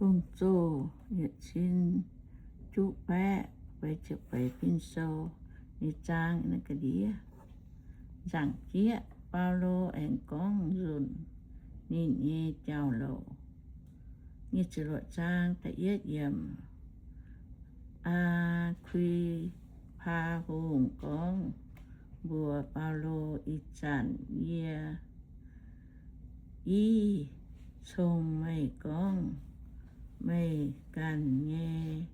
Dongh Zoh Yietc Cin Juqv Baeqv feix ziepc feix fin-sou nyei zaang naaiv ga'ndiev. Nzaangc jieqv, Baulo aengx gorngv nzunc ninh nyei jauv-louc. Nyic ziepc luoqc zaang da'yietv yiemc. Aa^kui^paa Hungh gorngv mbuox Baulo, Ih zanc yie i cong meih gorngv meih ganh nyei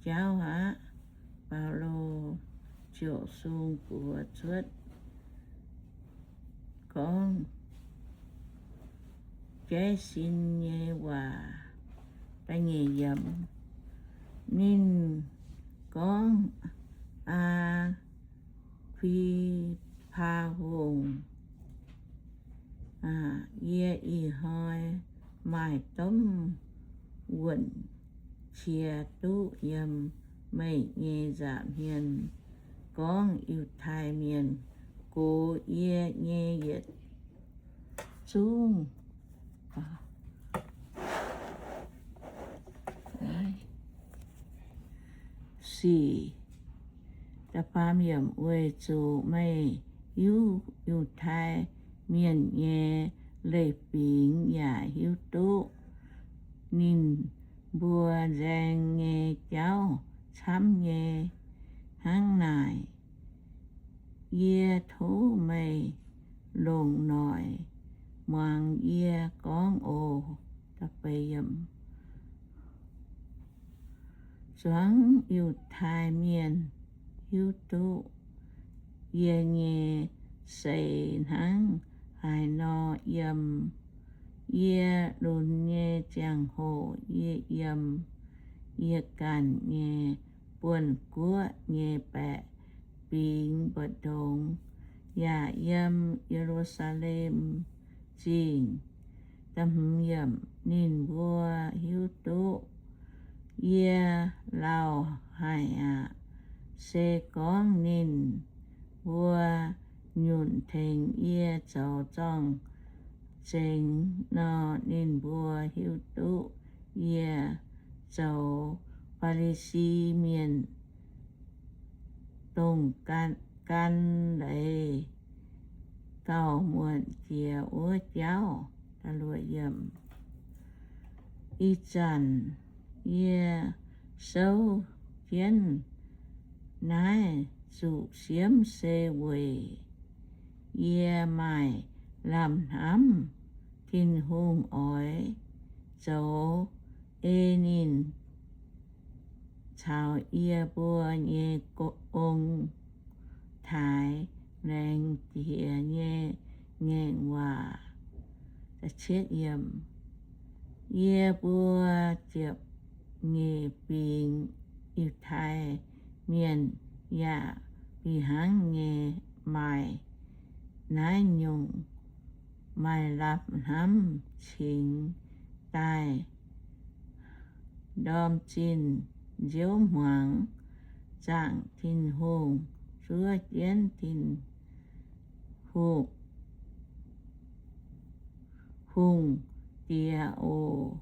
jauv aqv. Baulo ziouc sung buoz cuotv gorngv jaiv sin nyei waac. Da'nyeic yiemc. Ninh gorngv, Aa^kui^paa Hungh, yie ih hnoi maaih domh wuonh qiex duqv yiem meih nyei nza'hmien gorngv Yiutai Mienh gox yie nyei yietc zungv sic. Weic zuqc meih hiuv Yiutai Mienh nyei leiz-fingx yaac hiuv duqv ninh mbuo nzaeng nyei jauv camv nyei. Hnangv naaic, yie tov meih longc noic muangx yie gorngv oc. Zuangx Yiutai Mienh hiuv duqv yie nyei seix hnangv haaix nor yiem. Yie lunx nyei ziangh hoc yie yiem yie ganh nyei buonv-guoqv nyei baeqc fingx mbu'ndongx, yaac yiem Ye^lu^saa^lem Zingh. Ninh mbuo hiuv duqv yie lauh haic aqv, se gorngv ninh mbuo nyunc tengx yie zoux zorng-zengx nor, ninh mbuo hiuv duqv yie zoux Faa^li^si Mienh dongh gan leiz gauh muonc jiex wuov jauv. Ih zanc yie souv jienv naaiv zuqc siemv se weic yie maaih lamh hnamv Tin-Hungh oix zoux ei ninh caux yie mbuo nyei ong-taaix laengz jiex nyei ngaengc waac. Yie mbuo ziepc nyeic fingx Yiutai Mienh yaac fih hnangv nyei maaih naaiv nyungc maaih lamh hnamv cingx daaih ndorm zinh nziouv hmuangx zaangc Tin-Hungh, zuov jienv Tin-Hungh Diex oc.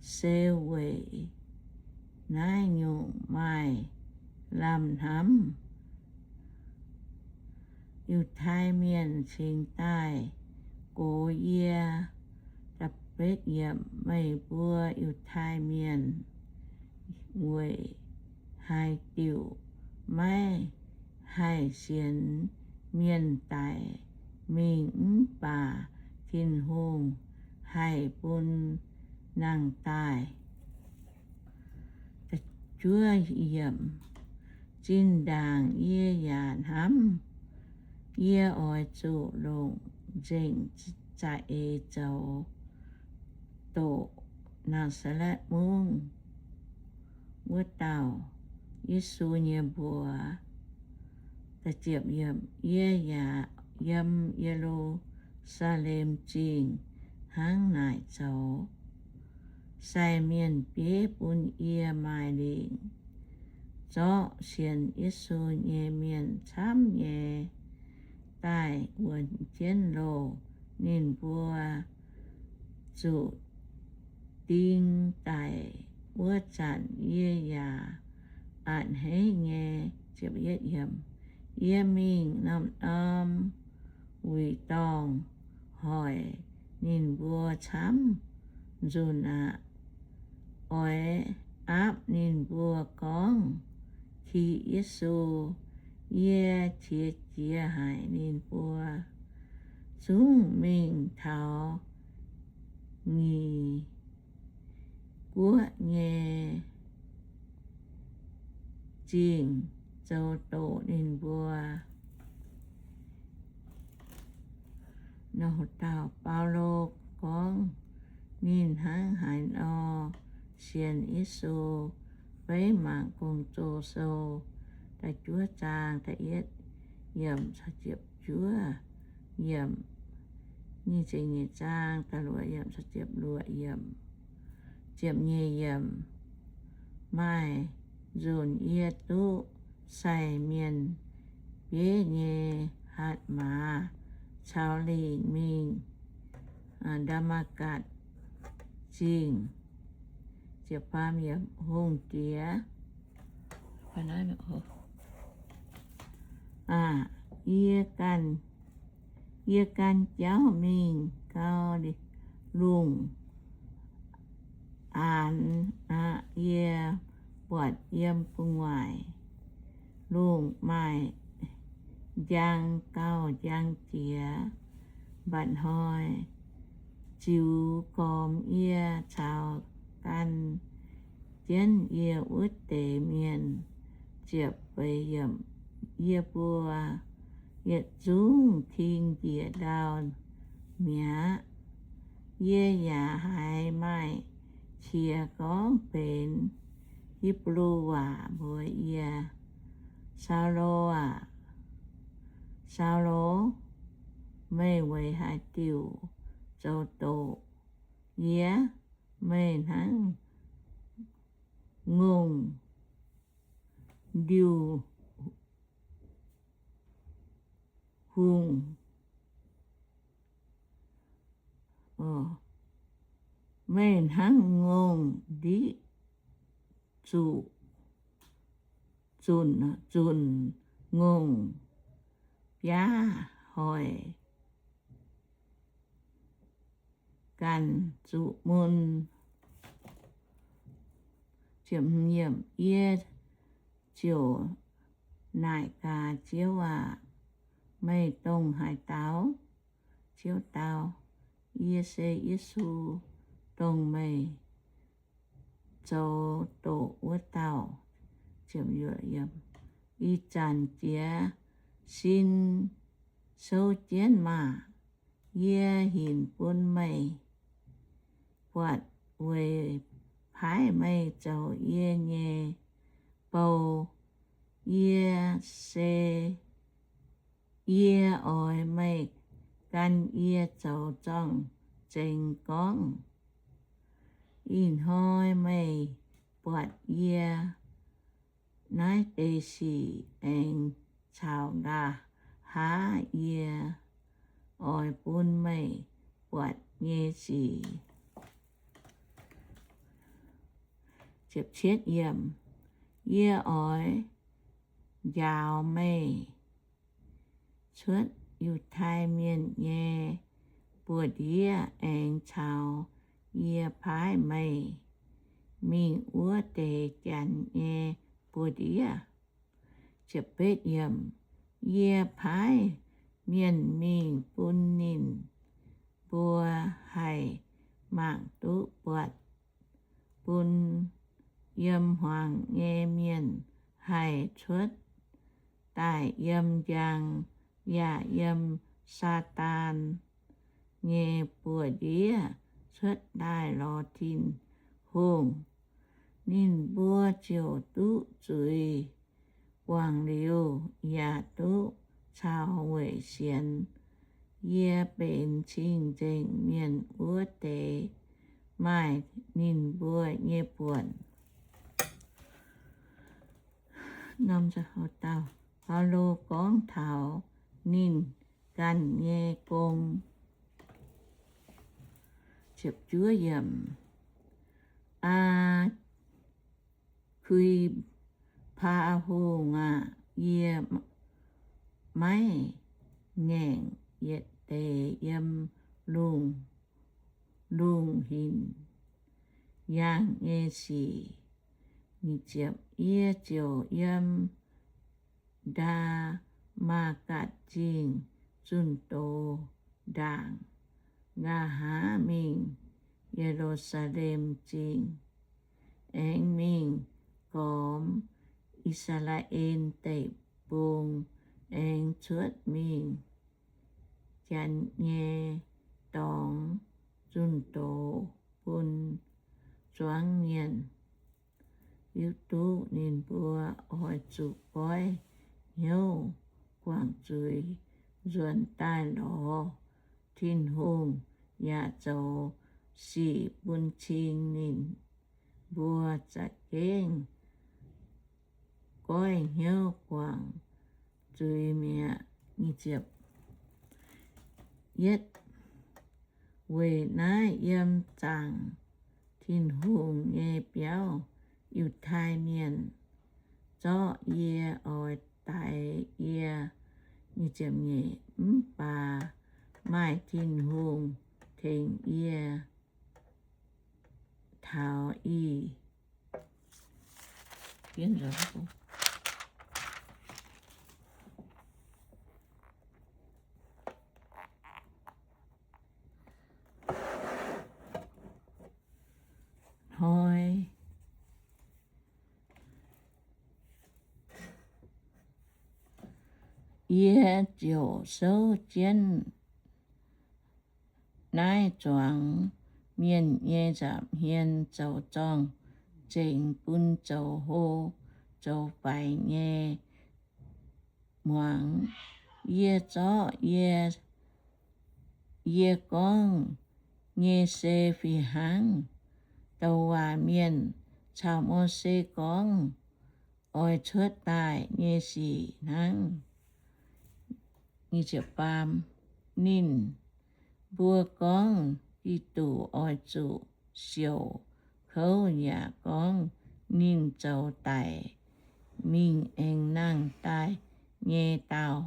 Se weic naaiv nyungc maaih lamh hnamv Yiutai Mienh cingx daaih gox yie. Meih mbuo Yiutai Mienh weic haaix diuc maiv haih sienx mienh daic mingh mv baac Tin-Hungh haih bun nangh daaih? Zinh ndaangc yie yaac hnamv yie oix zuqc longc nzengc za'eix zoux doqc Naa^saa^letv Mungv wuov dauh Yesu nyei mbuox. Yie yaac yiem Ye^lu^saa^lem Zingh hnangv naaic zoux. Sai mienh bieiv bun yie maaih lingc zorqv sienx Yesu nyei mienh camv nyei daaih wuonx jienv loh. Ninh mbuo zuqc ding daic wuov zanc yie yaac a'hneiv nyei. Yie mingh norm-norm wuic dorngh hoic ninh mbuo camv nzunc aqv. Oix aapv ninh mbuo gorngv ti Yesu. Yie qiex jiez haic ninh mbuo zungv mingh taux Nyic Guoqv nyei zingh zoux doqc ninh mbuo. Nor dauh Baulo gorngv ninh hnangv haaix nor sienx Yesu. Feix mangc Gong-Zoh sou da'juov zaang da'yietv yiemc caux ziepc juov yiemc, nyic ziepc nyeic zaang da'luoqc yiemc caux ziepc luoqc yiemc, ziepc nyeic yiemc. Maaih nzunc yie duqv sai mienh bieiv nyei hatc maaz caux lingc mingh Ndaa^matv^gatc Zingh. Hungh diex, yie ganh, yie ganh jauv mingh gau lungh aanx aqv. Yie buatc yiem gu'nguaaic lungh maaih njang gauh njang jiex, mba'hnoi ziux gormx yie caux gan jienv yie wuov deix mienh. Ziepc feix yiemc. Yie mbuo yietc zungv ting njiec ndau mi'aqv. Yie yaac haiz maaih qiex gorngv benx Hipv^lu waac mbuox yie, Saulo aah! Saulo, meih weic haaix diuc zoux doqc yie? Meih hnangv ngongh ndiuh hungh, meih hnangv ngongh ndiqv zuqc, zunc, zunc ngongh biaav hoic ganh zuqc mun. Yie ziouc naaic gaax, Ziouv aac, meih dongh haaix dauh? Ziouv dau, Yie se Yesu, dongh meih zoux doqc wuov dauh. Ih zanc jiez sin souv jienv maah! Yie hinc bun meih buatc weic paaiv meih zoux yie nyei bou. Yie se, yie oix meih gan yie zoux zorng-zengx gorngv. Ih hnoi meih buatc yie naaiv deix sic aengx caux nqa'haav yie oix bun meih buatc nyei sic. Yie oix njaaux meih cuotv Yiutai Mienh nyei buoz-ndiev aengx caux yie paaiv meih mingh wuov deix janx nyei buoz-ndiev. Yie paaiv mienh mingh bun ninh mbuo haih mangc duqv buatc, bun yiem hmuangx nyei mienh haih cuotv daaih yiem njang, yaac yiem Saadaan nyei buoz-ndiev cuotv daaih lorz Tin-Hungh. Ninh mbuo ziouc duqv zuiz guangc liuz yaac duqv caux weic sienx yie benx cing-nzengc mienh wuov deix maaih ninh mbuo nyei buonc. Baulo gorngv taux ninh ganh nyei gong. Aa^kui^paa Hungh aah! Yie maiv ngaengc yietc deix yiem lungh, lungh hinc yaangh nyei sic. Yie ziouc yiem Ndaa^matv^gatc Zingh zunh doz ndaangc, nqa'haav mingh Ye^lu^saa^lem Zingh, aengx mingh gormx I^saa^laa^en Deic-Bung, aengx cuotv mingh janx nyei dorngx zunh doz bun zuangx mienh. Hiuv duqv ninh mbuo oix zuqc goiv hnyouv guangc zuiz nzuonx daaih lorz Tin-Hungh, yaac zoux sic bun cing ninh mbuo za'gengh goiv hnyouv guangc zuiz mi'aqv. Yietv, weic naaiv yiem zaangc Tin-Hungh nyei biauv Yiutai Mienh zorqv yie oix daix yie, mv baac maaih Tin-Hungh tengx yie taux ih hnoi. Yie ziouc souv jienv naaiv zuangx mienh nyei nza'hmien zoux zorng-zengx bun zoux hlo zoux faix nyei muangx. Yie zorqv yie, yie gorngv nyei se fih hnangv douc waac mienh caux Mose gorngv oix cuotv daaih nyei sic hnangv. Ninh mbuo gorngv Giduc oix zuqc siouc kouv, yaac gorngv ninh zoux daic mingh aengx nangh daaih nyei dauh,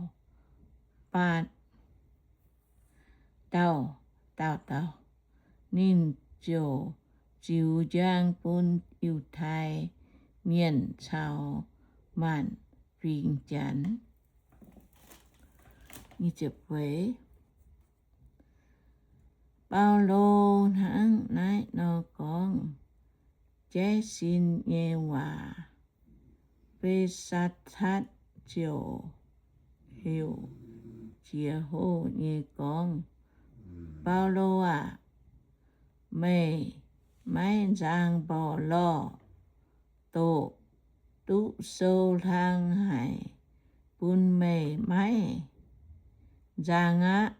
baac dauh, dauh dauh, ninh ziouc ziux njang bun Yiutai Mienh caux maanc fingx Janx. Baulo hnangv naaiv nor gorngv, jaiv sin nyei waac. Fe^satv ziouc heuc jiex houv nyei gorngv, Baulo aah! Meih maiv nzang mborqv lorh, doqc duqv sou hlang haic bun meih maiv nzang aqv.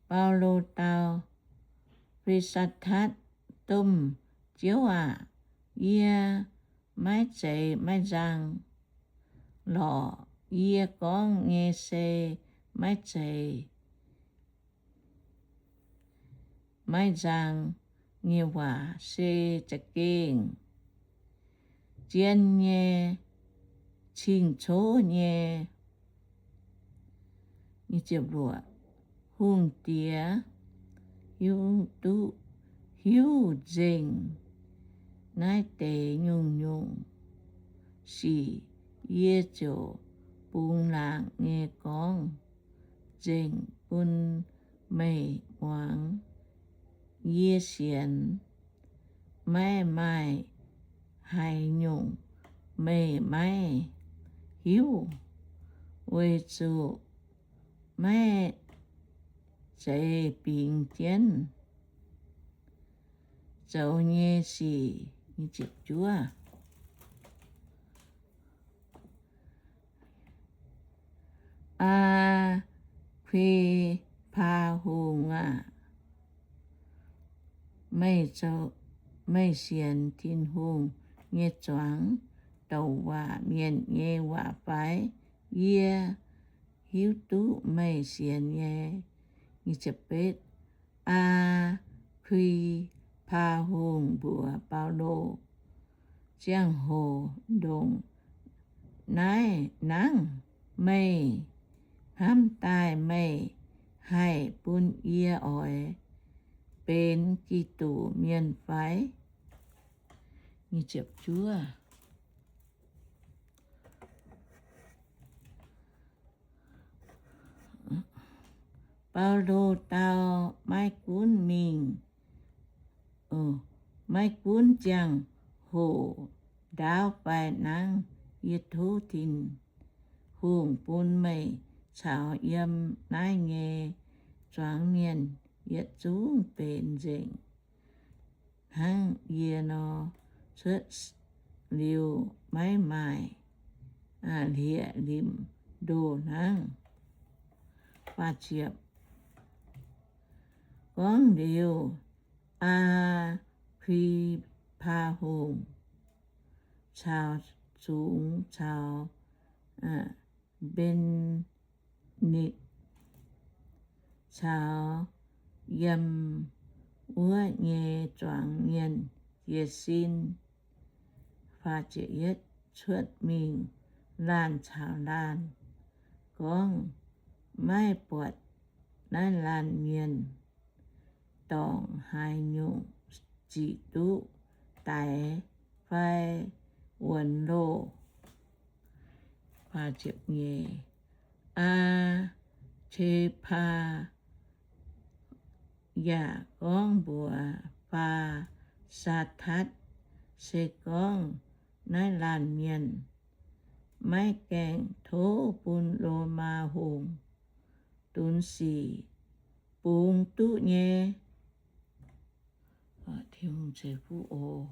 Baulo dau, Fe^satv, domh ziouv aah! Yie maiv zeiz maiv nzang lorqc. Yie gorngv nyei se maiv zeiz maiv nzang nyei waac, se za'gengh zien nyei, cing-coqv nyei. Hungh diex hiuv duqv, hiuv nzengc naaiv deix nyungc-nyungc sic. Yie ziouc bungx laangc nyei gorngv nzengc bun meih muangx. Yie sienx maiv maaih haaix nyungc meih maiv hiuv, weic zuqc maiv zeiz bingx jienv zoux nyei sic. Aa^kui^paa Hungh aah! Meih sienx Tin-Hungh nyei zuangx douc waac mienh nyei waac fai? Yie hiuv duqv meih sienx nyei. Aa^kui Aa^kui^paa Hungh mbuox Baulo, Ziangh hoc ndongc naaiv nangv, meih hnamv daaih meih haih bun yie oix benx Giduc mienh fai? Baulo dau, maiv gunv mingh, maiv gunv ziangh hoc ndaauv fai nangv, yie tov Tin-Hungh bun meih caux yiem naaiv nyei zuangx mienh yietc zungv benx nzengc hnangv yie nor, cuotv liuz maiv maaih hlieqv-limc ndoh hnangv. Gorngv liuz, Aa^kui^paa Hungh caux zungx caux Mbe^ni^kc caux yiem wuov nyei zuangx mienh jiez sin cuotv mingh laanh caux laanh gorngv, Maiv buatc naaiv laanh mienh dorngc haaix nyungc ziqc duqv daix fai wuonx loh. Aa^te^paa yaac gorngv mbuox Faa^saa^tatv, Se gorngv naaiv laanh mienh maiv gaengh tov bun Lomaa Hungh, dunx sic bungx duqv nyei. Tin-Hungh ceix fuqv oc.